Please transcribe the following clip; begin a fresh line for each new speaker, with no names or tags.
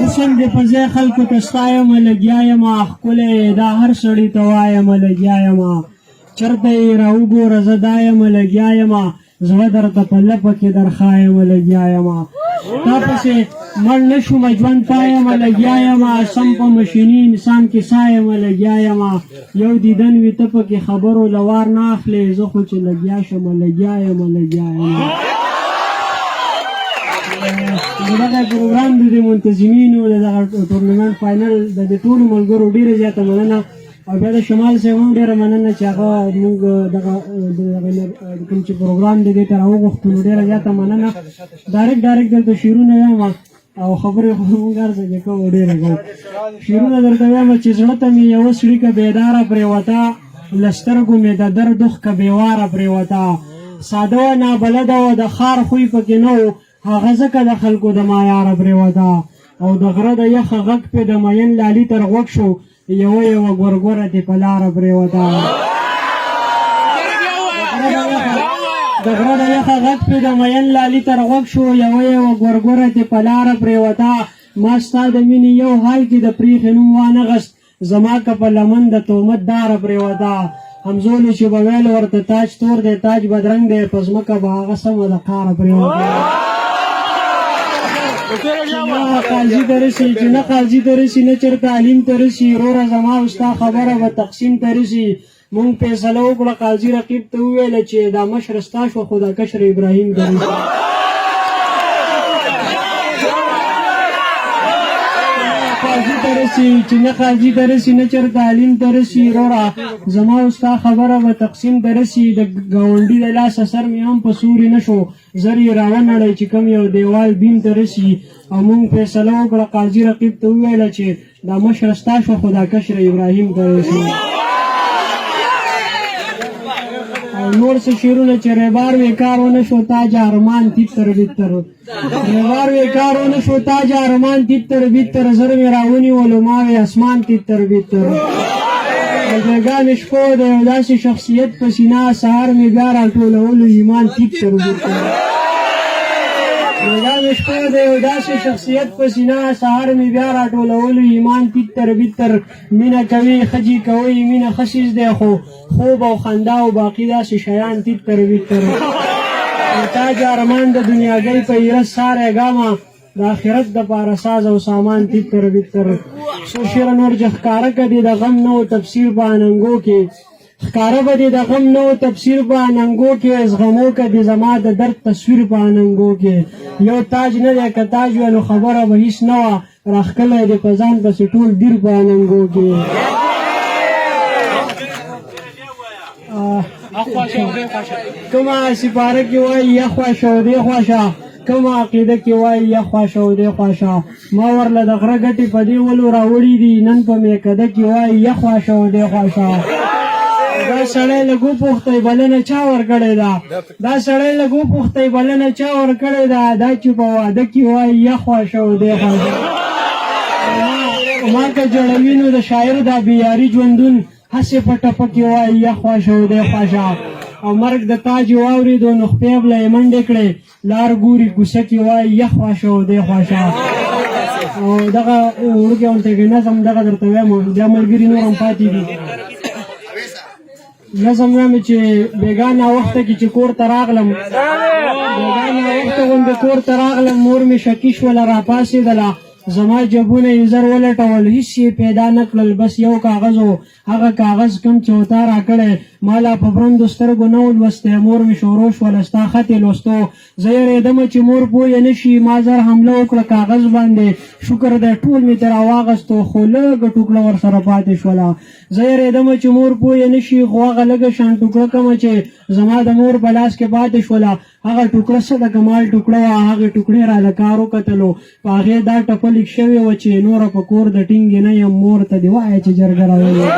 حسن دې په ځای خلکو ته ستایم لګیا یم، ښکلی دا هر سړي ته وایم لګیا یم. چرته یې راوګوره زه دا یم لګیا یم، زړه درته په لپه کې درښایم لګیا یم. تا پسې مړ نه شوم ژوند پایم لګیا یم، سم په مشیني انسان کې سا یم لګیا یم. یو دیدن وي ته پکې خبرو له وار نه اخلې، زه خو چې لګیا شم لګیا یم لګیا یم. دغه پروګرام د دې منتظمینو د دغه ټورنمنټ فاینل د دې ټولو ملګرو ډېره زیاته مننه، او بیا د شمال صاحب هم ډېره مننه چې هغه موږ دغه کوم چې پروګرام دی دې ته راوغوښتو، نو ډېره زیاته مننه. ډایرکټ درته شعرونه وایم او خبرې خو موږ هر څه کې کوو، ډېره کوو. شعرونه درته وایم چې زړه ته مې یوه څړیکه بیداره پرېوته، له سترګو مې د درد اوښکه بېواره پرېوته. ساده وه نابلده وه د ښار خوی پکې نه و، هغه ځکه د خلکو د مایاره پرېوته. او د غره د یخه غږ پې د میین لالي تر غوږ شو، یوه یوه ګورګوره تې په لاره پرېوته. د غره د یخه غږ پې د میین لالي تر غوږ شو، یوه یوه ګورګوره تې په لاره پرېوته. ما ستا د مینې یو حال کې د پرېښې نوم وانه غست، زما که په لمن د تومت داره پرېوته. همزولو چې به ویل ورته تاج تور دی تاج بدرنګ دی، په ځمکه به هغه سمه د قاره پرېوته. نه قاضي ته رسي چې نه قاضي ته رسي نه چېرته عالم ته رسي، وروره زما او ستا خبره به تقسیم ته رسي. مونږ فیصله وکړه، قاضي رقیب ته وویله چې دا مشر ستا شو خو دا کشر ابراهیم ته رسي. قاضي ته رسي چې نه قاضي ته رسي نه چېرته عالم ته رسي، وروره زما او ستا خبره به تقسیم ته رسي. د ګاونډي د لاسه سر مې هم په سوري نه شو، زر یې راونړی چې کوم یو دیوال بیم ته رسي. او مونږ فیصله وکړه، قاضي رقیب ته وویله چې دا مشر ستا شو خو دا کشر ابراهیم ته رسي. او نور څه شعرونه چې ریبار وې کار ونه شو تاج ارمان تیتر بیتر، ریبار وې کار ونه شو تاج ارمان تیتر بیتر، زر مې راونیولو ما وې اسمان تیتر بیتر. او بېګا مې شپه د یو داسې شخصیت په سینه، سهار مې بیا راټولولو ایمان تیتر بیتر. بېګا مې شپه د یو داسې شخصیت په سینه، سهار مې بیا راټولولو ایمان تیتر بیتر. مینه کوي ښځې کوي مینه ښه څیز دی، خو خوب او خندا او باقي داسې شیان تیتر بیتر. او تاج ارمان د دنیاګۍ په ایره ساری ګامه، د آخرت د پاره ساز او سامان تیتر بیتر. څو شعره نور چې ښکاره که دې د غم نه و تفسیر په اننګو کې، ښکاره به دې د غم نه و تفسیر په اننګو کې، زغمو که دې زما د درد تصویر په اننګو کې. یو تاج نه دی که تاج وی نو خبره به هیڅ نه وه، راښکلی دې په ځان پسې ټول دیر په اننګو کې. کومه سپاره کې وایي یخوا شه او دې خوا شه، کومه عقیده کې وایي یخوا شه او دې خوا شه، ما ورله د غره ګټې په دې ولو راوړي دي، نن په میکده کې وایي یخوا شه او دې خوا شه. دا سړی لږ وپوښتئ بلنه چا ورکړې ده، دا سړی لږ وپوښتئ بلنه چا ورکړې ده، دا چې په واده کې وایي یخوا شه او دې خوا شه. ما که جوړوي نو د شاعر دا بیاري ژوندون هسې په ټپه کې وایي یخوا شه او دې خوا شه. او مرګ د تاج واورېدو نو خپې بله یې منډې کړې، لار ګوري کوڅه کې وایي یخوا شه او دې خوا شه. او دغه وړوکی غونتی نظم دغه درته وایم، بیا ملګري نور هم پاتې دي. نظم وایم چې بېګا ناوخته کې چې کور ته راغلم، بېګا ناوخته غوندې کور ته راغلم، مور مې شکي شوله راپاڅېدله، زما جبونه یې زر ولټول هیڅ یې پیدا نه کړل، بس یو کاغذ و، هغه کاغذ کوم چې تا راکړی ما لا په برندو سترګو نه و لوستی. مور مې شروع شوله ستا خط یې لوستو، زه یېرېدم چې مور پوه نه شي، ما زر حمله وکړه کاغذ باندې، شکر دی ټول مې ترې راواغستو خو لږه ټوکړه ورسره پاتې شوله. زه یېرېدم چې مور پوه نه شي، خو هغه لږه شان ټوکړه کومه چې زما د مور په لاس کې پاتې شوله، هغه ټوکړه څه د کمال ټوکړه وه، هغې ټوکړې راله کار وکتلو، په هغې دا ټپه لیک شوې وه چې نوره په کور د ټینګې نه یم، مور ته دې وایه چې جرګه راولېږه.